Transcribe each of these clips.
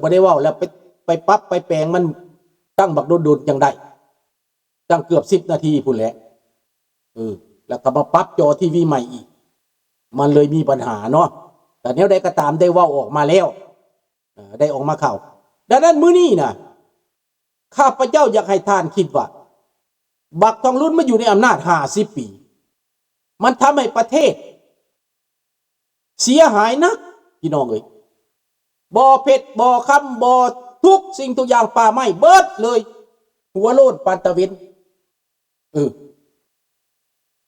ບໍ່ໄດ້ເວົ້າ ແລ້ວໄປ ໄປປັບໄປແປງມັນຕັ້ງບັກດົນໆ ຈັ່ງໄດ້ ຕັ້ງເກືອບສິບນາທີພຸ້ນແຫຼະ. ເອີ ແລ້ວກໍມາປັບຈໍທີວີໃໝ່ອີກ ມັນເລີຍມີບັນຫາເນາະ. ແຕ່ແນວໃດກໍຕາມ ໄດ້ເວົ້າອອກມາແລ້ວ ເອີ ໄດ້ອອກມາເຂົ້າ. ດັ່ງນັ້ນ ມື້ນີ້ນະ ຂ້າພະເຈົ້າຢາກໃຫ້ທ່ານຄິດວ່າ ບັກທອງລຸນມາຢູ່ໃນອຳນາດຫ້າສິບປີ ມັນທຳໃຫ້ປະເທດເສຍຫາຍໜັກ ພີ່ນ້ອງເອີຍ. ບໍ່ເພັດ ບໍ່ຄຳ ບໍ່ ທຸກສິ່ງທຸກຢ່າງ ປ່າໄມ້ເບິດເລີຍ ຫົວໂລ້ນປານຕາເວັນ. ເອີ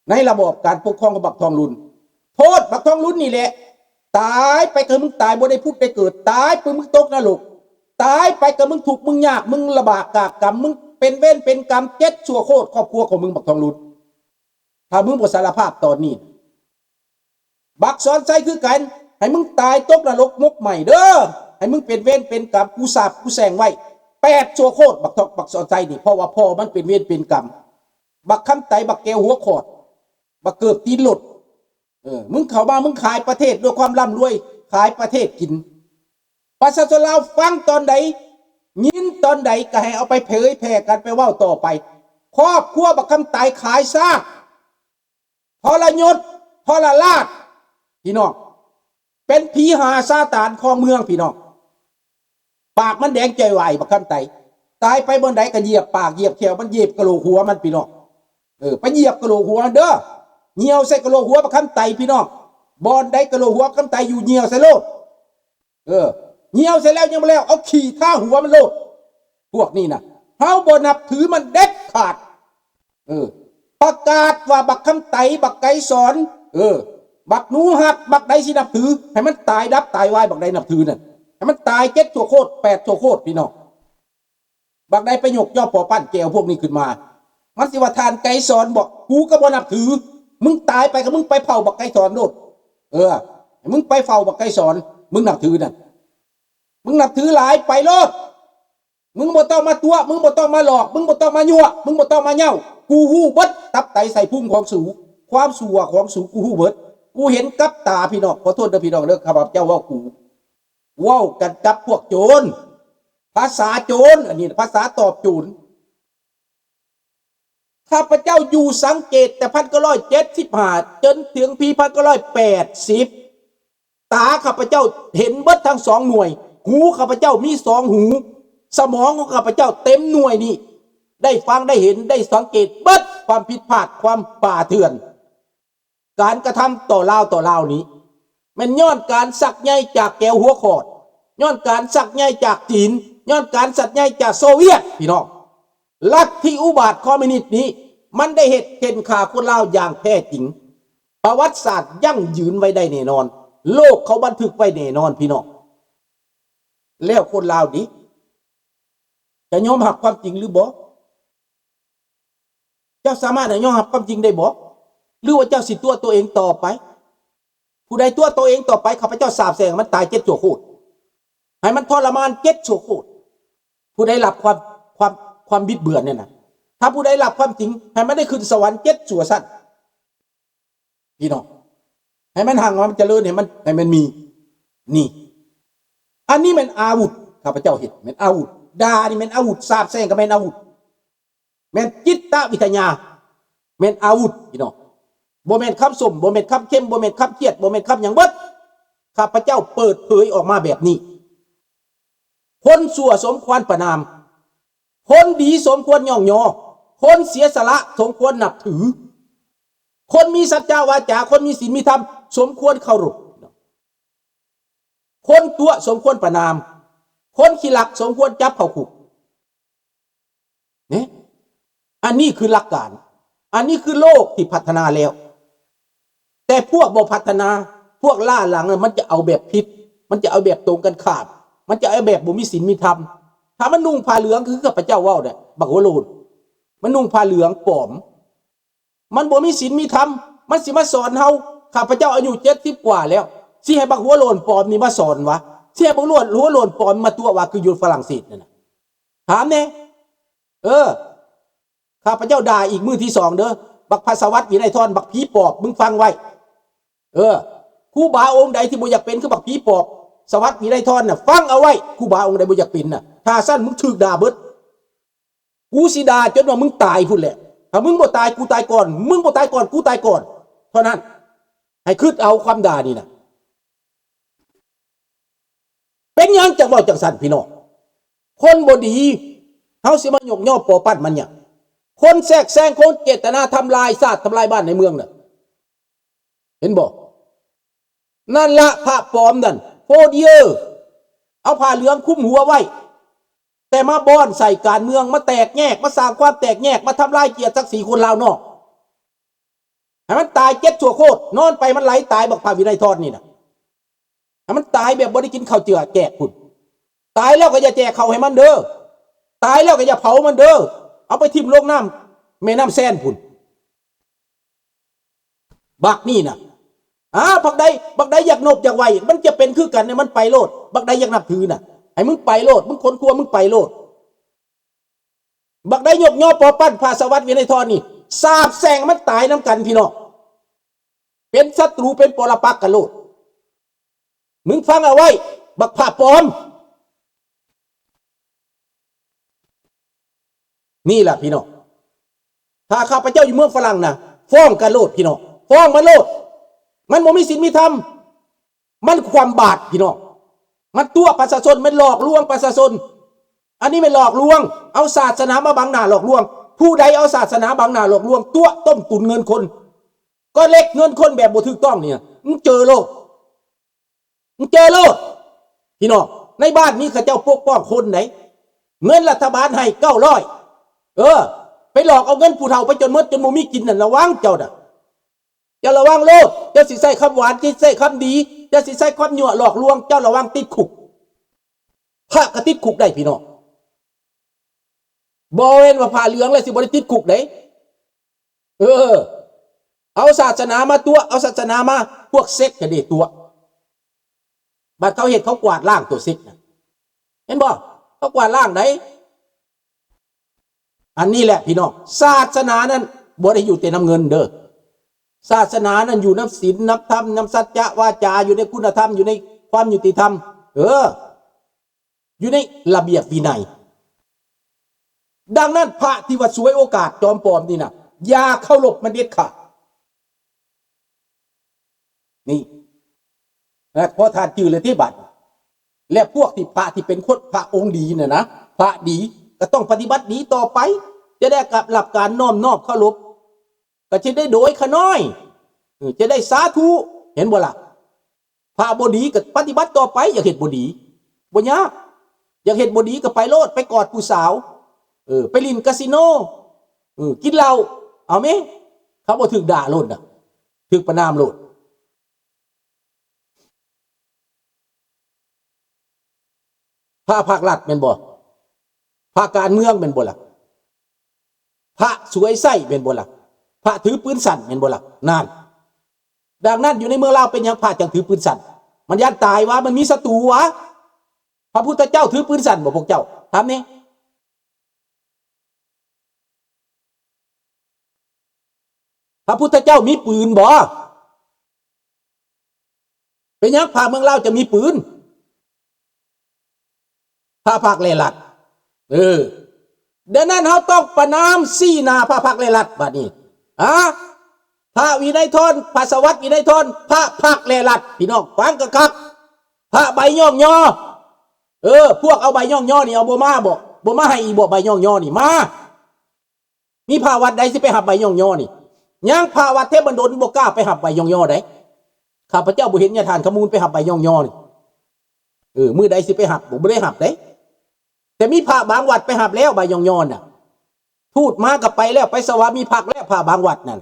ໃນລະບອບການປົກຄອງຂອງບັກທອງລຸນ ໂທດບັກທອງລຸນນີ້ແຫຼະ. ຕາຍໄປກໍໃຫ້ມຶງຕາຍ ບໍ່ໄດ້ຜຸດໄດ້ເກີດ. ຕາຍໄປມຶງຕົກນະລົກ. ຕາຍໄປກໍໃຫ້ມຶງທຸກ ມຶງຍາກ ມຶງລະບາກກາກກຳ ມຶງເປັນເວນເປັນກຳເຈັດຊົ່ວໂຄດ ຄອບຄົວຂອງມຶງ ບັກທອງລຸນ. ຖ້າມຶງບໍ່ສາລະພາບຕອນນີ້ ບັກສອນໄຊຄືກັນ ໃຫ້ມຶງຕາຍຕົກນະລົກໝົກໄໝ້ເດີ້. ໃຫ້ມຶງເປັນເວນເປັນກຳ ກູສາບກູແຊ່ງໄວ້ແປດຊົ່ວໂຄດ ບັກທອງ ບັກສອນໄຊນີ້ ເພາະວ່າພໍ່ມັນເປັນເວນເປັນກຳ. ບັກຄຳໄຕ ບັກແກ້ວຫົວຂອດ ບັກເກີບຕີນລົດ ເອີ ມຶງເຂົ້າມາ ມຶງຂາຍປະເທດດ້ວຍຄວາມລ່ຳລວຍ ຂາຍປະເທດກິນ. ປະຊາຊົນລາວຟັງຕອນໃດ ຍິນຕອນໃດ ກໍໃຫ້ເອົາໄປເຜີຍແຜ່ກັນ ໄປເວົ້າຕໍ່ໄປ. ຄອບຄົວບັກຄຳໄຕຂາຍຊາດ ທໍລະຍົດ ທໍລະລາດ ພີ່ນ້ອງ. ເປັນຜີຫາຊາຕານຄອງເມືອງ ພີ່ນ້ອງ. ປາກມັນແດງໃຈວາຍ ບັກຄຳໄຕ. ຕາຍໄປບ່ອນໃດກໍຢຽບປາກຢຽບແຂ້ວມັນ ຢຽບກະໂຫຼກຫົວມັນ ພີ່ນ້ອງ. ເອີ ໄປຢຽບກະໂຫຼກຫົວເດີ້. ຍ່ຽວໃສ່ກະໂຫຼກຫົວບັກຄຳໄຕ ພີ່ນ້ອງ. ບ່ອນໃດກະໂຫຼກຫົວບັກຄຳໄຕຢູ່ ຍ່ຽວໃສ່ໂລດ. ເອີ ຍ່ຽວໃສ່ແລ້ວຍັງບໍ່ແລ້ວ ເອົາຂີ້ທາຫົວມັນໂລດ. ພວກນີ້ນະ ເຮົາບໍ່ນັບຖືມັນເດັດຂາດ. ເອີ ປະກາດວ່າບັກຄຳໄຕ ບັກໄກສອນ ເອີ ບັກໜູຮັກ ບັກໃດຊິນັບຖື ໃຫ້ມັນຕາຍດັບຕາຍວາຍ ບັກໃດນັບຖືນັ້ນ ໃຫ້ມັນຕາຍເຈັດຊົ່ວໂຄດ ແປດຊົ່ວໂຄດ ພີ່ນ້ອງ. ບັກໃດໄປຍົກຍໍ່ປໍະປັ້ນແກວພວກນີ້ຂຶ້ນມາ ມັນຊິວ່າທ່ານໄກສອນບໍ? ກູກໍບໍ່ນັບຖື. ມຶງຕາຍໄປກໍມຶງໄປເຜົາບັກໄກສອນໂລດ. ເອີ ໃຫ້ມຶງໄປເຝົ້າບັກໄກສອນ ມຶງນັບຖືນັ້ນ ມຶງນັບຖືຫຼາຍ ໄປໂລດ. ມຶງບໍ່ຕ້ອງມາຕົວະ ມຶງບໍ່ຕ້ອງມາຫຼອກ ມຶງບໍ່ຕ້ອງມາຍົວະ ມຶງບໍ່ຕ້ອງມາເຍົາະ. ກູຮູ້ເບິດ ຕັບໄຕໄສ້ພຸງຂອງສູ ຄວາມຊົ່ວຂອງສູ ກູຮູ້ເບິດ. ກູເຫັນກັບຕາ ພີ່ນ້ອງ. ຂໍໂທດເດີພີ່ນ້ອງເດີ ຂ້າພະເຈົ້າເວົ້າ ກູເວົ້າກັນກັບພວກໂຈນ ພາສາໂຈນ ອັນນີ້ພາສາຕອບໂຈນ. ຂ້າພະເຈົ້າຢູ່ສັງເກດແຕ່ພັນເກົ້າຮ້ອຍເຈັດສິບຫ້າ ຈົນເຖິງປີພັນເກົ້າຮ້ອຍແປດສິບ ຕາຂ້າພະເຈົ້າເຫັນເບິດທັງສອງໜ່ວຍ, ຫູຂ້າພະເຈົ້າມີສອງຫູ, ສະໝອງຂອງຂ້າພະເຈົ້າເຕັມໜ່ວຍນີ້ ໄດ້ຟັງໄດ້ເຫັນໄດ້ສັງເກດເບິດຄວາມຜິດພາດ, ຄວາມປ່າເຖື່ອນ, ການກະທຳຕໍ່ລາວຕໍ່ລາວນີ້ ແມ່ນຍ້ອນການຊັກໃຍຈາກແກວຫົວຂອດ, ຍ້ອນການຊັກໃຍຈາກຈີນ, ຍ້ອນການຊັກໃຍຈາກໂຊວຽດ, ພີ່ນ້ອງ. ລັດທິອຸບາດຄອມມິວນິດນີ້ ມັນໄດ້ເຮັດເຂັນຂ້າຄົນລາວຢ່າງແທ້ຈິງ. ປະຫວັດສາດຢັ້ງຢືນໄວ້ໄດ້ແນ່ນອນ, ໂລກເຂົາບັນທຶກໄວ້ແນ່ນອນ ພີ່ນ້ອງ. ແລ້ວຄົນລາວນີ້ ຈະຍອມຮັບຄວາມຈິງຫຼືບໍ່? ເຈົ້າສາມາດຍອມຮັບຄວາມຈິງໄດ້ບໍ່? ຫຼືວ່າເຈົ້າຊິຕົວະຕົວເອງຕໍ່ໄປ? ຜູ້ໃດຕົວະຕົວເອງຕໍ່ໄປ ຂ້າພະເຈົ້າສາບແຊ່ງໃຫ້ມັນຕາຍເຈັດຊົ່ວໂຄດ, ໃຫ້ມັນທໍລະມານເຈັດຊົ່ວໂຄດ. ຜູ້ໃດຮັບຄວາມ ຄວາມ ຄວາມບິດເບືອນນີ້ນະ, ຖ້າຜູ້ໃດຮັບຄວາມຈິງ ໃຫ້ມັນໄດ້ຂຶ້ນສະຫວັນເຈັດຊົ່ວຊັ້ນ ພີ່ນ້ອງ, ໃຫ້ມັນຮັ່ງ ໃຫ້ມັນຈະເລີນ ໃຫ້ມັນ ໃຫ້ມັນມີ. ນີ້ ອັນນີ້ແມ່ນອາວຸດ ຂ້າພະເຈົ້າເຮັດແມ່ນອາວຸດ, ດ່ານີ້ແມ່ນອາວຸດ, ສາບແຊ່ງກໍແມ່ນອາວຸດ. ແມ່ນຈິດຕະວິທະຍາ ແມ່ນອາວຸດ ພີ່ນ້ອງ, ບໍ່ແມ່ນຄຳຊົມ, ບໍ່ແມ່ນຄຳເຄັມ, ບໍ່ແມ່ນຄຳຄຽດ, ບໍ່ແມ່ນຄຳຫຍັງເບິດ. ຂ້າພະເຈົ້າເປີດເຜີຍອອກມາແບບນີ້. ຄົນຊົ່ວສົມຄວນປະນາມ, ຄົນດີສົມຄວນຍ້ອງຍໍ, ຄົນເສຍສະຫຼະສົມຄວນນັບຖື, ຄົນມີສັດຈະວາຈາ, ຄົນມີສິນມີທຳສົມຄວນເຄົາລົບ. ຄົນຕົວະສົມຄວນປະນາມ, ຄົນຂີ້ລັກສົມຄວນຈັບເຂົ້າຄຸກ. ນີ້ ອັນນີ້ຄືຫຼັກການ, ອັນນີ້ຄືໂລກທີ່ພັດທະນາແລ້ວ. ແຕ່ພວກບໍ່ພັດທະນາ, ພວກລ້າຫຼັງ ມັນຈະເອົາແບບຜິດ, ມັນຈະເອົາແບບຕົງກັນຂ້າມ, ມັນຈະເອົາແບບບໍ່ມີສິນມີທຳ. ຖ້າມັນນຸ່ງຜ້າເຫຼືອງ ຄືຂ້າພະເຈົ້າເວົ້ານະ, ບັກຫົວໂລ້ນ, ມັນນຸ່ງຜ້າເຫຼືອງປອມ. ມັນບໍ່ມີສິນມີທຳ, ມັນຊິມາສອນເຮົາ. ຂ້າພະເຈົ້າອາຍຸເຈັດສິບກວ່າແລ້ວ, ຊິໃຫ້ບັກຫົວໂລ້ນປອມນີ້ມາສອນວະ? ຊິໃຫ້ບັກຫົວໂລ້ນປອມມາຕົວະວະ? ຄືຢູ່ຝຣັ່ງເສດນັ້ນນະ. ຖາມແດ່. ເອີ, ຂ້າພະເຈົ້າດ່າອີກມື້ທີສອງເດີ, ບັກພະສະຫວັດວິໄນທອນ, ບັກຜີປອບ, ມຶງຟັງໄວ້. ເອີ, ຄູບາອົງໃດທີ່ບໍ່ຢາກເປັນຄືບັກຜີປອບ, ສະຫວັດວິໄນທອນນະ ຟັງເອົາໄວ້ ຄູບາອົງໃດບໍ່ຢາກເປັນນະ ຖ້າຊັ້ນມຶງຖືກດ່າເບິດ. ກູຊິດ່າຈົນວ່າມຶງຕາຍພຸ້ນແຫຼະ. ຖ້າມຶງບໍ່ຕາຍ ກູຕາຍກ່ອນ, ມຶງບໍ່ຕາຍກ່ອນ ກູຕາຍກ່ອນ ເທົ່ານັ້ນ. ໃຫ້ຄິດເອົາຄຳດ່ານີ້ນະ. ເປັນຫຍັງຈັ່ງເວົ້າຈັ່ງຊັ້ນພີ່ນ້ອງ? ຄົນບໍ່ດີ ເຮົາຊິມາຍົກຍໍປໍປັ້ນມັນຫຍັງ? ຄົນແຊກແຊງ ຄົນເຈດຕະນາທຳລາຍຊາດ ທຳລາຍບ້ານໃນເມືອງນະ ເຫັນບໍ່? ນັ້ນລະ ພະປອມນັ້ນ ໂຟເດຍ ເອົາຜ້າເຫຼືອງຄຸມຫົວໄວ້ ແຕ່ມາບ່ອນໃສ່ການເມືອງ ມາແຕກແຍກ ມາສ້າງຄວາມແຕກແຍກ ມາທຳລາຍກຽດສັກສີຄົນລາວນອກ. ໃຫ້ມັນຕາຍເຈັດຊົ່ວໂຄດ ນອນໄປມັນໄຫຼຕາຍ ບັກພະວິໄນທອນນີ້ນະ. ໃຫ້ມັນຕາຍແບບບໍ່ໄດ້ກິນເຂົ້າເຈື່ອແຈກພຸ້ນ. ຕາຍແລ້ວກໍຢ່າແຈກເຂົ້າໃຫ້ມັນເດີ. ຕາຍແລ້ວກໍຢ່າເຜົາມັນເດີ. ເອົາໄປຖິ້ມລົງນ້ຳແມ່ນ້ຳແຊນພຸ້ນ. ບັກນີ້ນະ ອ້າ ບັກໃດ ບັກໃດຢາກນົບຢາກໄຫວ້ ມັນຈະເປັນຄືກັນນະ ມັນໄປໂລດ. ບັກໃດຢາກນັບຖືນະ ໃຫ້ມຶງໄປໂລດ ມຶງຄົ້ນຄວ້າ ມຶງໄປໂລດ. ບັກໃດຍົກຍໍປໍປັ້ນພະສະຫວັດວິໄນທອນນີ້ ສາບແຊ່ງມັນຕາຍນຳກັນພີ່ນ້ອງ. ເປັນສັດຕູ ເປັນປໍລະປັກກັນໂລດ. ມຶງຟັງເອົາໄວ້ ບັກພະປອມ. ນີ້ລະພີ່ນ້ອງ ຖ້າຂ້າພະເຈົ້າຢູ່ເມືອງຝຣັ່ງນະ ຟ້ອງກັນໂລດພີ່ນ້ອງ ຟ້ອງມັນໂລດ. ມັນບໍ່ມີສິນມີທຳ ມັນຄວາມບາດພີ່ນ້ອງ. ມັນຕົວະປະຊາຊົນ ມັນຫຼອກລວງປະຊາຊົນ. ອັນນີ້ແມ່ນຫຼອກລວງ ເອົາສາສະໜາມາບັງໜ້າຫຼອກລວງ. ຜູ້ໃດເອົາສາສະໜາບັງໜ້າຫຼອກລວງ ຕົວະຕົ້ມຕຸນເງິນຄົນ ກໍເລັກເງິນຄົນແບບບໍ່ຖືກຕ້ອງນີ້ ມຶງເຈີໂລດ. ເຈີໂລດພີ່ນ້ອງ. ໃນບ້ານນີ້ເຂົາເຈົ້າປົກປ້ອງຄົນໃດ໋. ເງິນລັດຖະບານໃຫ້ເກົ້າຮ້ອຍ ເອີ ໄປຫຼອກເອົາເງິນຜູ້ເຖົ້າໄປຈົນໝົດ ຈົນບໍ່ມີກິນນັ້ນ ລະວັງເຈົ້ານະ. ເຈົ້າລະວັງໂລດ. ເຈົ້າຊິໃຊ້ຄຳຫວານ ຊິໃຊ້ຄຳດີ ເຈົ້າຊິໃຊ້ຄວາມຍົວະຫຼອກລວງ ເຈົ້າລະວັງຕິດຄຸກ. ພະກໍຕິດຄຸກໄດ້ພີ່ນ້ອງ. ບໍ່ແມ່ນວ່າຜ້າເຫຼືອງແລ້ວຊິບໍ່ໄດ້ຕິດຄຸກເດ້. ເອີ ເອົາສາສະໜາມາຕົວະ ເອົາສາສະໜາມາ ພວກເຊັກກະເດຕົວະ. ບັດເຂົາເຮັດ ເຂົາກວາດລ້າງຕົວະ ເຊັກນະ ເຫັນບໍ່? ເຂົາກວາດລ້າງໃດ໋. ອັນນີ້ແຫຼະພີ່ນ້ອງ ສາສະໜານັ້ນບໍ່ໄດ້ຢູ່ແຕ່ນຳເງິນເດີ. ສາສະໜານັ້ນຢູ່ນຳສິນ ນຳທຳ ນຳສັດຈະວາຈາ ຢູ່ໃນຄຸນນະທຳ ຢູ່ໃນຄວາມຍຸຕິທຳ ເອີ ຢູ່ໃນລະບຽບວິໄນ. ດັ່ງນັ້ນ ພະທີ່ວ່າສວຍໂອກາດ ຈອມປອມນີ້ນະ ຢ່າເຄົາລົບມັນເດັດຂາດ. ນີ້ ເອີ ພໍທ່ານຈື່ແລ້ວຕິບັດ. ແລະ ພວກທີ່ພະທີ່ເປັນຄົນ ພະອົງດີນະນະ ພະດີ ກໍຕ້ອງປະຕິບັດດີຕໍ່ໄປ ຈະໄດ້ຮັບການນອບນ້ອມເຄົາລົບ. ກໍຈະໄດ້ໂດຍຂະນ້ອຍ ເອີ ຈະໄດ້ສາທຸ ເຫັນບໍ່ລະ? ພະບໍ່ດີກໍປະຕິບັດຕໍ່ໄປ ຢາກເຮັດບໍ່ດີ ບໍ່ຍາກ. ຢາກເຮັດບໍ່ດີກໍໄປໂລດ ໄປກອດຜູ້ສາວ ເອີ ໄປຫຼິ້ນກາສິໂນ ເອີ ກິນເຫຼົ້າ ເອົາແມ. ຖ້າບໍ່ຖືກດ່າໂລດນະ ຖືກປະນາມໂລດ. ພະພາກລັດແມ່ນບໍ່? ພະການເມືອງແມ່ນບໍ່ລະ? ພະສວຍໃຊ້ແມ່ນບໍ່ລະ? ພະຖືປືນສັ້ນແມ່ນບໍ່ລະ? ນັ້ນ. ດັ່ງນັ້ນ ຢູ່ໃນເມືອງລາວເປັນຫຍັງພະຈັ່ງຖືປືນສັ້ນ? ມັນຢ້ານຕາຍຫວາ? ມັນມີສັດຕູຫວາ? ພະພຸດທະເຈົ້າຖືປືນສັ້ນບໍ່ພວກເຈົ້າ? ຖາມແດ່. ພະພຸດທະເຈົ້າມີປືນບໍ່? ເປັນຫຍັງພະເມືອງລາວຈະມີປືນ? ພະພັກແລລັດ. ເອີ ດັ່ງນັ້ນເຮົາຕ້ອງປະນາມຊີ້ໜ້າພະພັກແລລັດບາດນີ້. ຮະ? ພະວິໄນທອນ ພະສະຫວັດວິໄນທອນ ພະພັກແລລັດ. ພີ່ນ້ອງຟັງຄັກໆ. ພະໃບຍ້ອງຍໍ. ເອີ ພວກເອົາໃບຍ້ອງຍໍນີ້ ເອົາບໍ່ມາບໍ່? ບໍ່ມາໃຫ້ອີກບໍ່ໃບຍ້ອງຍໍນີ້? ມາ. ມີພະວັດໃດຊິໄປຮັບໃບຍ້ອງຍໍນີ້? ຍັງພະວັດເທບມະດົນບໍ່ກ້າໄປຮັບໃບຍ້ອງຍໍໃດ. ຂ້າພະເຈົ້າບໍ່ເຫັນຍາທ່ານຂະມູນໄປຮັບໃບຍ້ອງຍໍນີ້. ເອີ ມື້ໃດຊິໄປຮັບ? ບໍ່ ບໍ່ໄດ້ຮັບເດ້. ແຕ່ມີພະບາງວັດໄປຮັບແລ້ວໃບຍ້ອງຍໍນະ. ທູດມາກໍໄປແລ້ວ ໄປສະວາມີພັກແລ້ວ ພະບາງວັດນັ້ນ.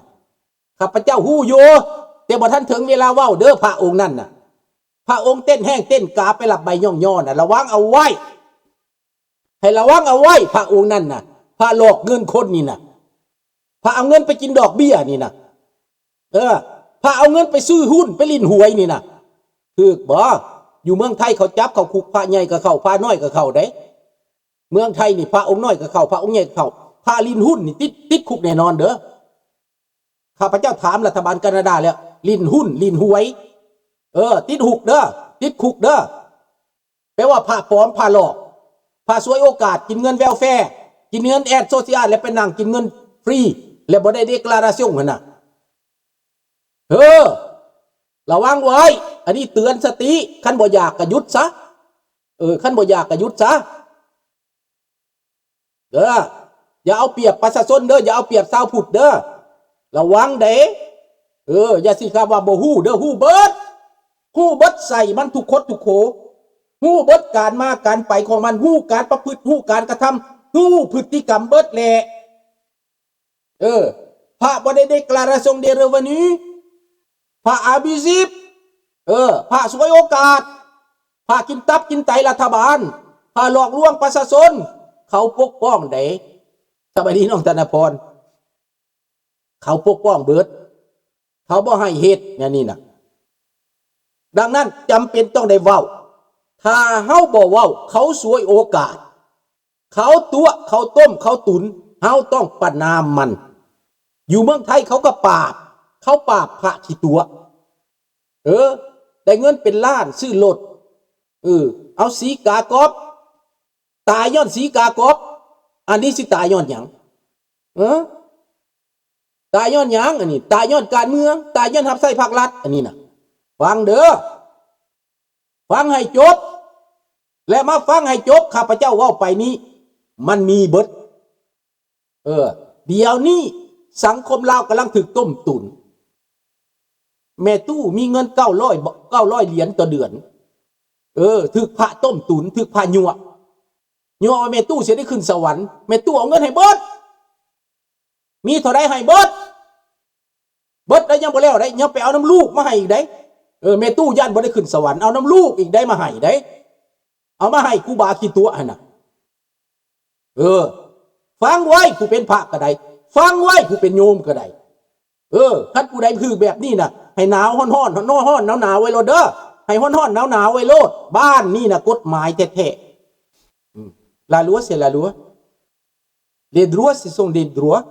ຂ້າພະເຈົ້າຮູ້ຢູ່ ແຕ່ບໍ່ທັນເຖິງເວລາເວົ້າເດີ ພະອົງນັ້ນນະ. ພະອົງເຕັ້ນແຮງເຕັ້ນກາໄປຮັບໃບຍ້ອງຍໍນະ ລະວັງເອົາໄວ້. ໃຫ້ລະວັງເອົາໄວ້ ພະອົງນັ້ນນະ ພະຫຼອກເງິນຄົນນີ້ນະ ພະເອົາເງິນໄປກິນດອກເບ້ຍນີ້ນະ ເອີ ພະເອົາເງິນໄປຊື້ຫຸ້ນ ໄປຫຼິ້ນຫວຍນີ້ນະ ຖືກບໍ່? ຢູ່ເມືອງໄທເຂົາຈັບເຂົ້າຄຸກ ພະໃຫຍ່ກໍເຂົ້າ ພະນ້ອຍກໍເຂົ້າເດ້. ເມືອງໄທນີ້ພະອົງນ້ອຍກໍເຂົ້າ ພະອົງໃຫຍ່ກໍເຂົ້າ ພະຫຼິ້ນຫຸ້ນນີ້ຕິດ ຕິດຄຸກແນ່ນອນເດີ. ຂ້າພະເຈົ້າຖາມລັດຖະບານການາດາແລ້ວ ຫຼິ້ນຫຸ້ນ ຫຼິ້ນຫວຍ ເອີ ຕິດຫຸກເດີ ຕິດຄຸກເດີ. ແປວ່າພະປອມ ພະຫຼອກ ພະສວຍໂອກາດ ກິນເງິນແວລແຟ ກິນເງິນແອດໂຊຊຽລ ແລ້ວໄປນັ່ງກິນເງິນຟຣີ ແລ້ວບໍ່ໄດ້ເດກລາຣາຊຽງຫັ້ນນະ. ເອີ ລະວັງໄວ້ ອັນນີ້ເຕືອນສະຕິ. ຄັນບໍ່ຢາກກະຢຸດຊະ ເອີ ຄັນບໍ່ຢາກກະຢຸດຊະ. ເອີ ຢ່າເອົາປຽບປະຊາຊົນເດີ ຢ່າເອົາປຽບຊາວພຸດເດີ ລະວັງເດ້. ເອີ ຢ່າຊິຄຳວ່າບໍ່ຮູ້ເດີ ຮູ້ເບິດ ຮູ້ເບິດ ໃສ່ມັນທຸກຄົນທຸກໂຄ ຮູ້ເບິດການມາການໄປຂອງມັນ ຮູ້ການປະພຶດ ຮູ້ການກະທຳ ຮູ້ພຶດຕິກຳເບິດແຫຼະ. ເອີ ພະບໍ່ໄດ້ເດກລາຣາຊຽງເດເຣເວນີ ພະອາບີຊິບ ເອີ ພະສວຍໂອກາດ ພະກິນຕັບກິນໄຕລັດຖະບານ ພະຫຼອກລວງປະຊາຊົນ ເຂົາປົກປ້ອງເດ້. ສະບາຍດີນ້ອງທະນະພອນ ເຂົາປົກປ້ອງເບິດ ເຂົາບໍ່ໃຫ້ເຮັດແນວນີ້ນະ. ດັ່ງນັ້ນຈຳເປັນຕ້ອງໄດ້ເວົ້າ ຖ້າເຮົາບໍ່ເວົ້າ ເຂົາສວຍໂອກາດ ເຂົາຕົວະ ເຂົາຕົ້ມ ເຂົາຕຸນ ເຮົາຕ້ອງປະນາມມັນ. ຢູ່ເມືອງໄທເຂົາກໍປາບ ເຂົາປາບພະຂີ້ຕົວະ ເອີ ໄດ້ເງິນເປັນລ້ານຊື້ລົດ ເອີ ເອົາສີກາກອບ ຕາຍຍ້ອນສີກາກອບ. ອັນນີ້ຊິຕາຍຍ້ອນຫຍັງ? ເອີ ຕາຍຍ້ອນຫຍັງ? ອັນນີ້ຕາຍຍ້ອນການເມືອງ ຕາຍຍ້ອນຮັບໃຊ້ພັກລັດ. ອັນນີ້ນະ ຟັງເດີ ຟັງໃຫ້ຈົບ ແລະ ມາຟັງໃຫ້ຈົບ ຂ້າພະເຈົ້າເວົ້າໄປນີ້ ມັນມີເບິດ. ເອີ ດຽວນີ້ສັງຄົມລາວກຳລັງຖືກຕົ້ມຕຸນ ແມ່ຕູ້ມີເງິນເກົ້າຮ້ອຍ ເກົ້າຮ້ອຍຫຼຽນຕໍ່ເດືອນ ເອີ ຖືກພະຕົ້ມຕຸນ ຖືກພະຍົວະ ຍົວະວ່າແມ່ຕູ້ຊິໄດ້ຂຶ້ນສະຫວັນ ແມ່ຕູ້ເອົາເງິນໃຫ້ເບິດ ມີເທົ່າໃດໃຫ້ເບິດ ເບິດແລ້ວຍັງບໍ່ແລ້ວໃດ ຍັງໄປເອົານຳລູກມາໃຫ້ອີກໃດ. ເອີ ແມ່ຕູ້ຢ້ານບໍ່ໄດ້ຂຶ້ນສະຫວັນ ເອົານຳລູກອີກໃດມາໃຫ້ໃດ ເອົາມາໃຫ້ຄູບາຂີ້ຕົວະຫັ້ນນະ. ເອີ ຟັງໄວ້ ຜູ້ເປັນພະກໍໄດ້ ຟັງໄວ້ ຜູ້ເປັນໂຍມກໍໄດ້. ເອີ ຄັນຜູ້ໃດຖືກແບບນີ້ນະ ໃຫ້ໜາວຮ້ອນໆ ຮ້ອນໆ ໜາວໆ ໄວ້ໂລດເດີ ໃຫ້ຮ້ອນໆ ໜາວໆ ໄວ້ໂລດ. ບ້ານນີ້ນະກົດໝາຍແທ້ໆ ອືມ La loi c'est la loi, les droits ce sont des droits,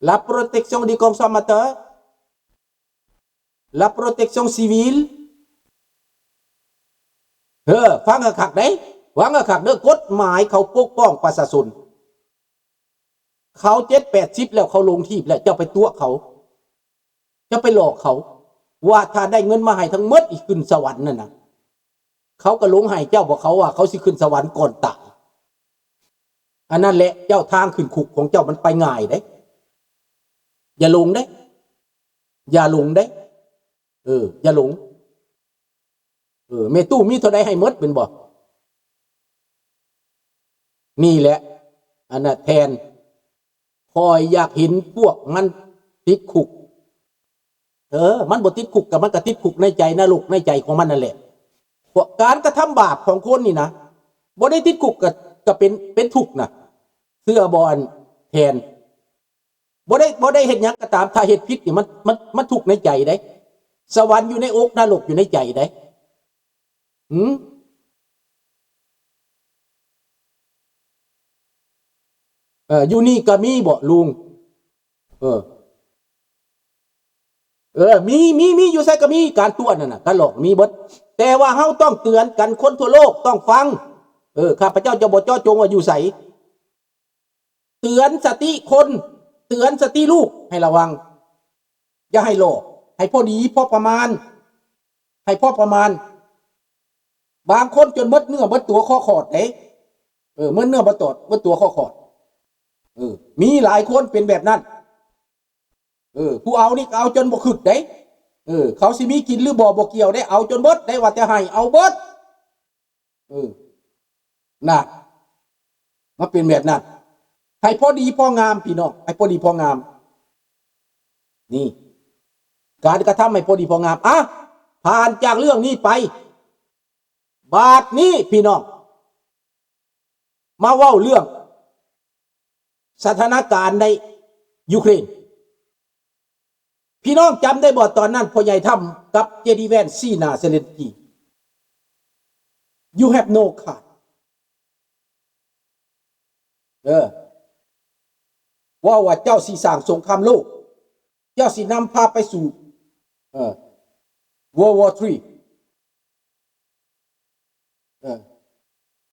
la protection des consommateurs, la protection civile. ເອີ ຟັງຄັກໆ ເດ້ ຟັງຄັກໆ ເດີ ກົດໝາຍເຂົາປົກປ້ອງປະຊາຊົນ. ເຂົາເຈັດແປດສິບແລ້ວ ເຂົາລົງທີບແລ້ວ ເຈົ້າໄປຕົວະເຂົາ ເຈົ້າໄປຫຼອກເຂົາ ວ່າຖ້າໄດ້ເງິນມາໃຫ້ທັງໝົດ ອີກຂຶ້ນສະຫວັນນັ້ນນະ ເຂົາກໍລົງໃຫ້ເຈົ້າ ເພາະເຂົາວ່າເຂົາຊິຂຶ້ນສະຫວັນກ່ອນຕາຍ. ອັນນັ້ນແຫຼະ ເຈົ້າ ທາງຂຶ້ນຄຸກຂອງເຈົ້າມັນໄປງ່າຍເດ້ ຢ່າຫຼົງເດ້ ຢ່າຫຼົງເດ້ ເອີ ຢ່າຫຼົງ. ເອີ ແມ່ຕູ້ມີເທົ່າໃດໃຫ້ໝົດແມ່ນບໍ່? ນີ້ແຫຼະ ອັນນະແທນ ຂ້ອຍຢາກເຫັນພວກມັນຕິດຄຸກ. ເອີ ມັນບໍ່ຕິດຄຸກກໍ ມັນກໍຕິດຄຸກໃນໃຈ ນະລົກໃນໃຈຂອງມັນນັ້ນແຫຼະ. ພວກການກະທຳບາບຂອງຄົນນີ້ນະ ບໍ່ໄດ້ຕິດຄຸກກໍ ກໍເປັນ ເປັນທຸກນະ ເຊື່ອບໍ່ ອັນແທນ? ບໍ່ໄດ້ ບໍ່ໄດ້ເຮັດຫຍັງກໍຕາມ ຖ້າເຮັດຜິດນີ້ ມັນ ມັນ ມັນທຸກໃນໃຈເດ້. ສະຫວັນຢູ່ໃນອົກ ນະລົກຢູ່ໃນໃຈເດ້. ຫື? ເອີ ຢູ່ນີ້ກໍມີບໍ່ລຸງ? ເອີ ເອີ ມີ ມີ ມີ ຢູ່ໃສກໍມີ ການຕົວະນັ້ນນະ ການຫຼອກມີເບິດ. ແຕ່ວ່າເຮົາຕ້ອງເຕືອນກັນ ຄົນທົ່ວໂລກຕ້ອງຟັງ. ເອີ ຂ້າພະເຈົ້າຈະບໍ່ເຈາະຈົງວ່າຢູ່ໃສ. ເຕືອນສະຕິຄົນ ເຕືອນສະຕິລູກໃຫ້ລະວັງ ຢ່າໃຫ້ຫຼອກ ໃຫ້ພໍດີພໍປະມານ ໃຫ້ພໍປະມານ. ບາງຄົນຈົນໝົດເນື້ອໝົດຕົວຄໍຄອດເດ້. ເອີ ໝົດເນື້ອໝົດຕົວ ໝົດຕົວຄໍຄອດ. ເອີ ມີຫຼາຍຄົນເປັນແບບນັ້ນ. ເອີ ຜູ້ເອົານີ້ກໍເອົາຈົນບໍ່ຄຶດເດ້. ເອີ ເຂົາຊິມີກິນຫຼືບໍ່ບໍ່ກ່ຽວເດ້ ເອົາຈົນເບິດເດ້ ວ່າແຕ່ໃຫ້ເອົາເບິດ. ເອີ ນະ ມັນເປັນແບບນັ້ນ. ໃຫ້ພໍດີພໍງາມ ພີ່ນ້ອງ ໃຫ້ພໍດີພໍງາມ. ນີ້ ການກະທຳໃຫ້ພໍດີພໍງາມ. ອະ ຜ່ານຈາກເລື່ອງນີ້ໄປ ບາດນີ້ ພີ່ນ້ອງ ມາເວົ້າເລື່ອງສະຖານະການໃນຢູເຄຣນ. ພີ່ນ້ອງຈຳໄດ້ບໍ່ ຕອນນັ້ນພໍ່ໃຫຍ່ທຳກັບເຈດີແວນ ຊີ້ໜ້າເຊເລັນສກີ You have no card. ເອີ ເວົ້າວ່າເຈົ້າຊິສ້າງສົງຄາມໂລກ ເຈົ້າຊິນຳພາໄປສູ່ ເອີ World War Three. ເອີ